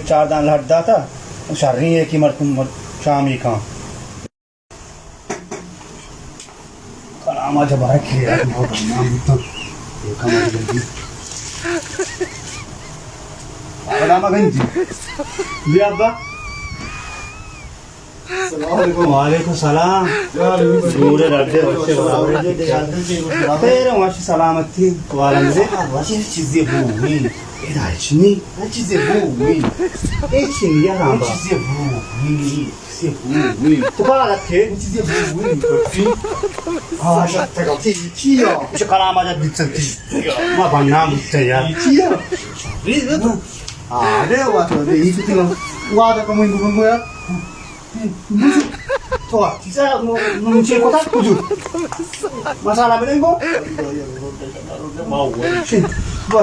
چار دان لٹ داتا، شریں ہے کہ مردم شامی کان۔ کلام ءَ جبارک ہے یار، ما بدنام بوتاں۔ دیکھا مجھے جلدی۔ کلام ءَ گنجی۔ بیا ابا۔ السلام علیکم۔ وعلیکم السلام۔ جوڑے ڈاڈے، وشے برابر۔ خیر، وش سلامتی، وارم دے۔ وشے چیزے بو ہوئی۔ ادا چنی۔ چیزے بو ہوئی۔ اے چنی یا رام با۔ چیزے بو ہوئی۔ چیزے بو ہوئی۔ تو با رکھے۔ چیزے بو ہوئی۔ ہاں، شتگا۔ چی، چی یا؟ چی کلام آجا بیتن تی۔ ما بنام بیتن یار۔ چی یا؟ آ، دے واسو دے، ایشی تیلا۔ وعدہ کموئی بگو یار۔ تو چیزا نو، نو چے کوتا کجو۔ مسالہ بنیں گو۔ شی، با۔